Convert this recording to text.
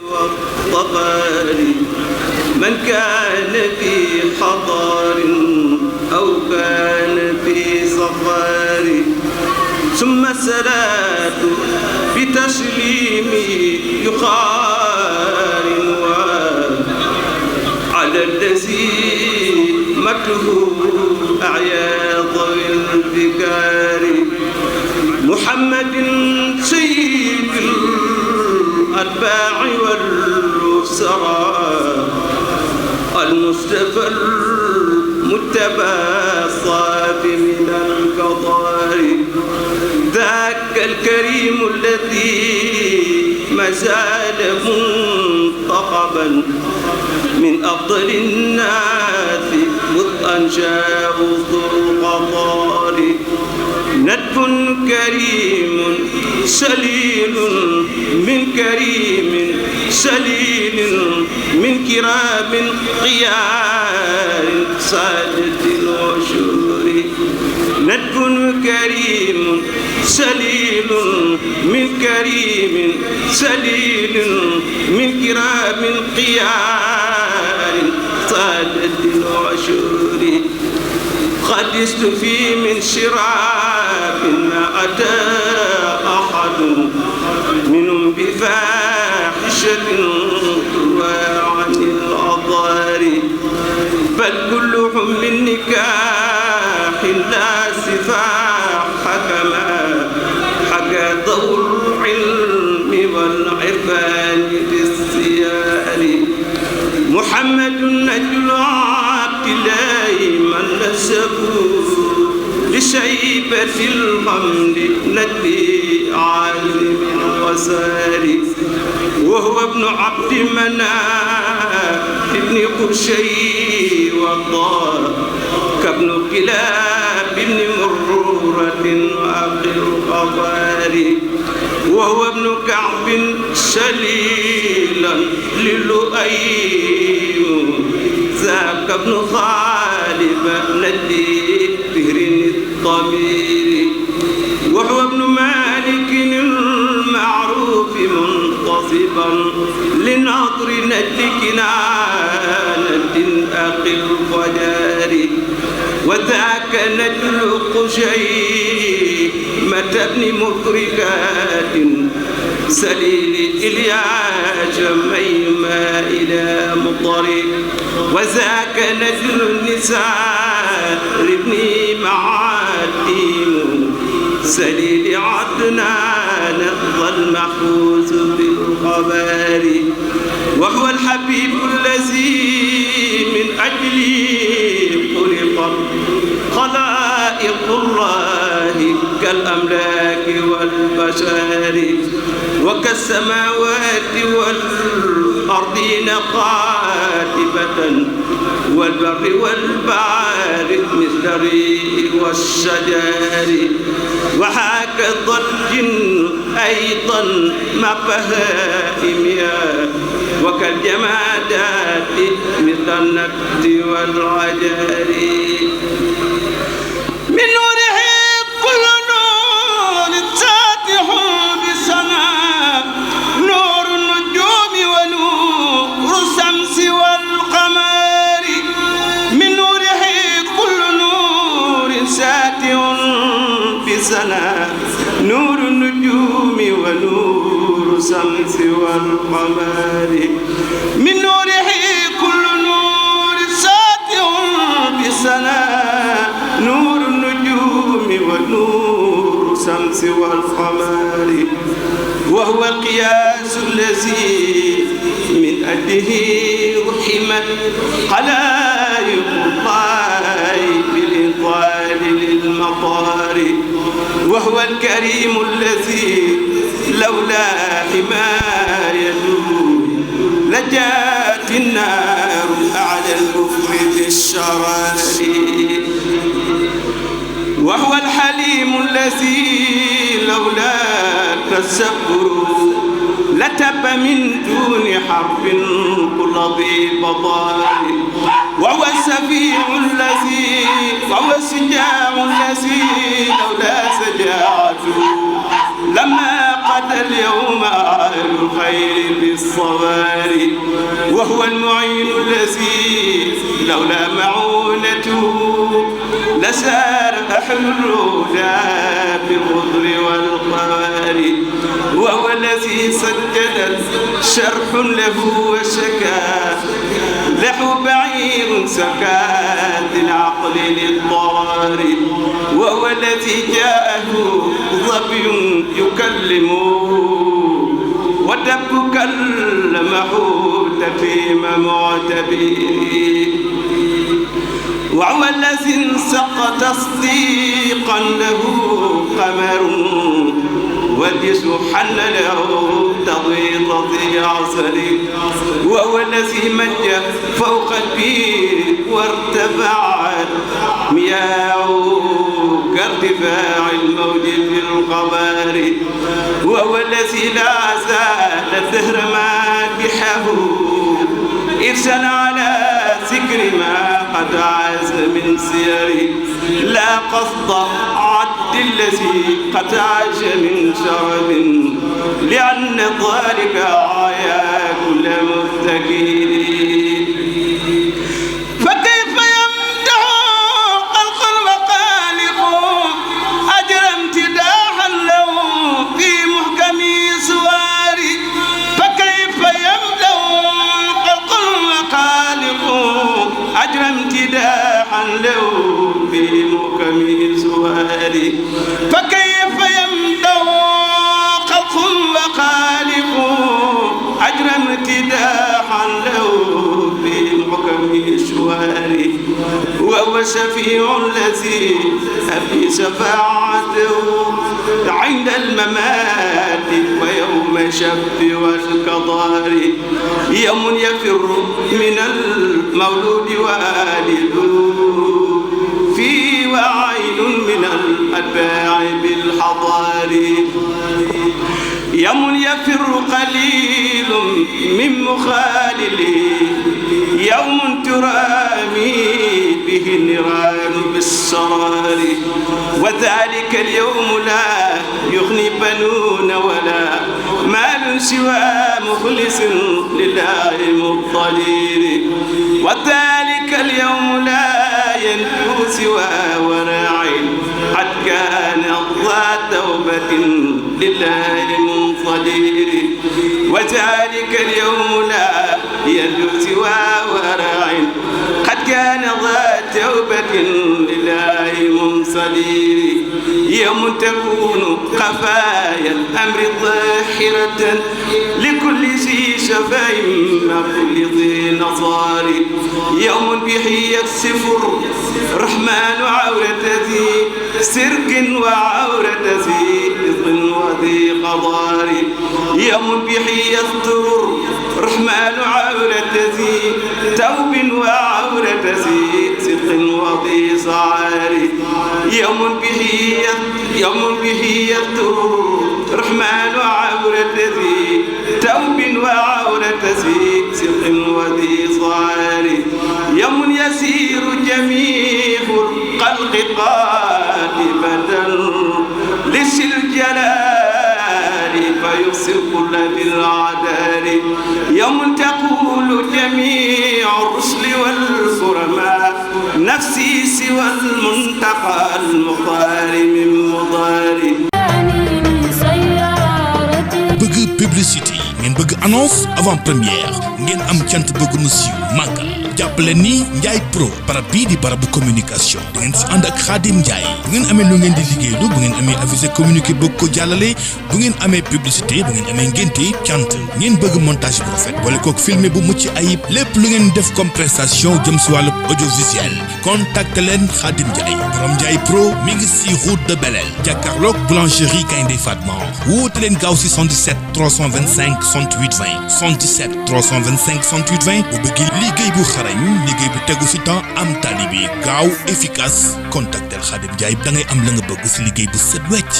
والطبار من كان في حضار أو كان في سفر ثم الصلاة بتسليم يقارن على الذي مته أعيا ذوي الفكار محمد سيد الأتباع والأسرى المصطفى المتبى الصافي من القضار ذاك الكريم الذي ما زال منتخبا من أفضل الناس مذ أنشأه ذو القطار ندب كريم سليل من كريم سليل من كرام خيار سادة العشور ندب كريم سليل من كريم سليل من كرام خيار سادة العشور قد استفي من شراب ما أتى أحد منهم بفاحشة وعن الأضرار بل كلهم من نكاح لا سفاح كما حكى ذو العلم والعرفان بالسيار محمد نجل عبد الله من نسبه لشيبة الحمد نجلي عالم وساري وهو ابن عبد مناف ابن قشي والضار كابن كلاب ابن مرورة وأخي القفار وهو ابن كعب سليلا للؤيم ذاك ابن خالد ندي بهر الضمير وهو ابن مالك المعروف منتصبا لناظر ند كنانة أخي الفجار وذاك نجل قشيمة ابن مفركات سليل إلياس ميما إلى مطرب وذاك نجل النساء ابن معاتيم سليل عدنان ذا المحفوظ بالخبار وهو الحبيب الذي من أجله خلقت خلائق الله كالأملاك والبشر وكالسماوات والأرضين قاتبة والبر والبحر مثل الريح والشجر وهكذا الجن أيضا مع بهائمها وكالجمادات مثل النبت والعجر من نوره كل نور ساتح بسنا نور النجوم ونور الشمس والقمر من نوره كل نور ساتح بسنا نور النجوم ونور الشمس والقمر من نوره كل نور ساتح بسنا نور النجوم ونور الشمس والقمر وهو القياس الذي من أجله رحمت خلائق الله بالإنقاذ للمطار وهو الكريم الذي لولا حمايته لجات النار على المفرد الشرار وهو الحليم الذي لولا تسبر لتب من دون حرب كل ذي بطار وهو السفيع الذي وهو الشجاع الذي لولا شجاعته لما قتل اليوم أهل الخير بالصواري وهو المعين الذي لولا معونته لسار أهل الهدى بالغدر والقواري وهو الذي سجل شرح له وشكا له بعير سكات العقل للضرار وهو الذي جاءه ظبي يكلمه ودب كلمه تفيم معتبر وهو الذي انسق تصديقا له قمر والجس حل له تضي عسل وهو الذي مج فوق البير وارتفعت مياه كارتفاع الموج في القبار وهو الذي لا زال الدهر مادحه إرسل على ذكر ما قد عاز من سير لا قصد عد الذي قد عاش من شرب لأن ذلك عيا كل مفتكر فكيف يمدح خلق المخالق أجر امتداحا له في محكم سواري فكيف يمدح خلق المخالق أجر امتداحا له في محكم سواري فكيف يمدح خلق وخالق أجر امتداحا له في محكم سواري وهو الشفيع الذي أبي شفاعته عند الممات ويوم الشف والقضار يوم يفر من المولود والده في وعين من الأتباع بالحضار يوم يفر قليل من مخالله يوم ترامي به النيران بالسرار وذلك اليوم لا يغني بنون ولا مال سوى مخلص لله مضطرير وذلك اليوم لا ينجو سوى ورع قد كان ذا توبة لله منصدر وذلك اليوم لا ينجو سوى ورع قد كان ذا توبة لله منصدر يوم تكون خفايا الأمر ظاهرة لكل ذي شفاء مع كل ذي نصار يوم به يكسف الرحمن عورة ذي سرك وعورة ذي إذن وذي قضار يوم به يستر الرحمن عورة ذي توب وعورة ذي صدق وذي صعار يوم به يستر الرحمن عورة ذي توب وعورة ذي صدق وذي صعار يوم يسير جميع الخلق قاطبة لس الجلال فيصر كل بالعدال يوم تقول جميع الرسل والكرماء نفسي سوى المنتقى المختار من مضار bëgg publicité ngeen bëgg annonce avant première ngeen am cant bëgg mu siiw màggal jàppale ni Ndiaye Pro barab bii di barabu communication da ngeen si ànd ak Khadim Ndiaye bu ngeen amee lu ngeen di liggéeylu bu ngeen amee avisé communiqué bëgg ko jàllale bu ngeen amee publicité bu ngeen amee ngénte cant ngeen bëgg montage bu rafet boole kook filmé bu mucc ayib lépp lu ngeen def comme prestation jëm si wàllu audiovisuel contacte leen Khadim Ndiaye borom Ndiaye Pro mi ngi si route de Belel jàkkaarloog boulangerie Gaynde Fatma woote leen gaaw si 77 325 68 20 77 325 68 20 bu bëgg liggéey bu xarañ liggéey bu tegu si temps am tali bi gaaw efficace contactel Khadim Ndiaye da ngay am la nga bëgg si liggéey bu set wecc